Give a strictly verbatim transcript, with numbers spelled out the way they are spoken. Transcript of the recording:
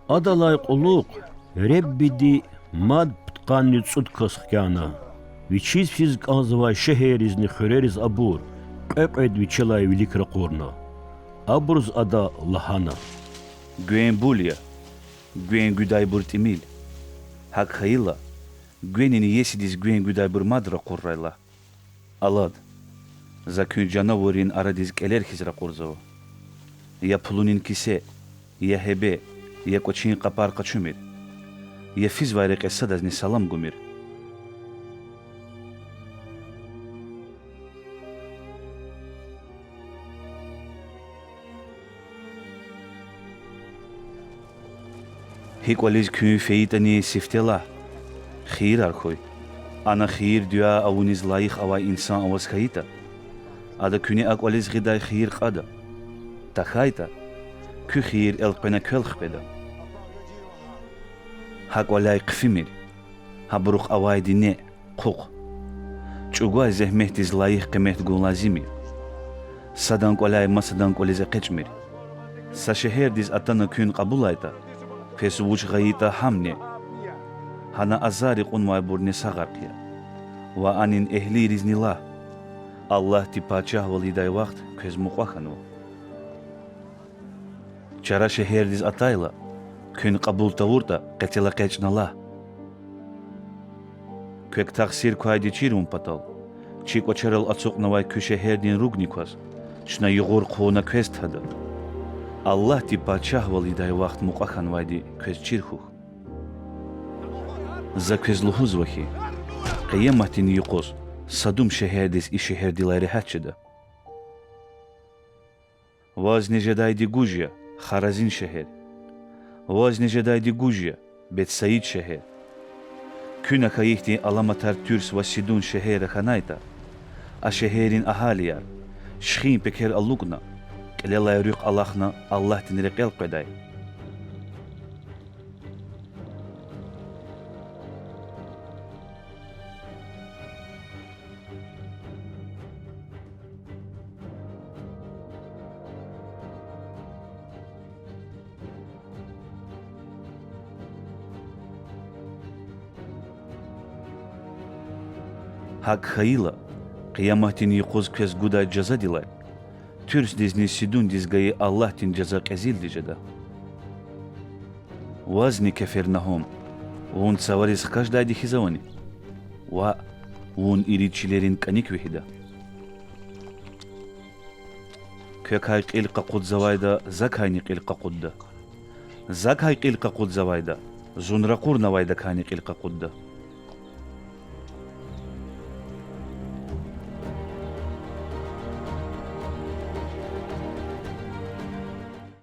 Адалай кьулухъ Реббиди мад пудкъанни цӀуд кас хкяна, вичиз физ кӀанзавай шегьерризни хуьрериз абур кьве-кьвед вичелай вилик ракъурна. Абуруз Ада лагьана: Гвен бул я, гвен гуьдайбур тӀимил. ГьакӀ хьайила, гвенин иесидиз гвен гуьдайбур мад ракъуррай лагь. Алад, За куьн жанавуррин арадиз кӀелер хьиз ракъурзава. Я пулунин кисе, я гьебе, я кӀвачин къапар къачумир, я физвай рекье садазни салам гумир. Гьи кӀвализ куьн фейитӀани, сифте лагь: Хийирар хьуй. Ана хийир-дуьа авуниз лайих авай инсан аваз хьайитӀа, ада куьне а кӀвализ гъидай хийир кьада. ТахьайтӀа, куь хийир элкъвена квел хкведа. Гьа кӀваляй хъфимир, гьабурухъ авайди неъ, хъухъ. ЧӀугвай зегьметдиз лайих къимет гун лазим я. Садан кӀваляй масадан кӀвализ экъечӀмир. Са шегьердиз атана куьн кьабулайтӀа, квез вуч гъайитӀа, гьам неъ. Гьана азарри кьунвайбурни сагъарихъ я. Ва анин эгьлийризни лагь: Аллагьди пачагьвал ийидай вахт квез мукьва хьанва. Чара шегьердиз атайла, куьн кьабул тавуртӀа, къецел экъечӀна лагь: Квек тахсир квайди чирун патал, чи кӀвачерал ацукьнавай куь шегьердин ругни кваз, чна югъур хъувуна квез тада. Аллагьди пачагьвал ийидай вахт мукьва хьанвайди квез чир хьухь. За квез лугьузва хьи, Къияматдин юкъуз Садум шегьердиз и шегьердилай регьят жеда. Вазни жедайди гуж я, Харазин шегьер! Вазни жедайди гуж я, Бетсаид шегьер! Куьна хьайи хьтин аламатар Туьрс ва Сидун шегьерра хьанайтӀа, а шегьеррин агьалияр, шихин пекер алукӀна, кьилелай руьхъ алахна, Аллагьдин рекьел къведай. ГьакӀ хьайила, Къияматдин юкъуз квез гудай жазадилай Туьрсдизни Сидундиз гайи Аллагьдин жаза кьезилди жеда. Вазни, Кефернагьум, вун цавариз хкаждайди хьиз авани? Ваъ, вун ирид чилерин кӀаник вегьида. Квекай кьил къакъудзавайда Закайни кьил къакъудда. Закай кьил къакъудзавайда Зун ракъурнавайдакайни кьил къакъудда.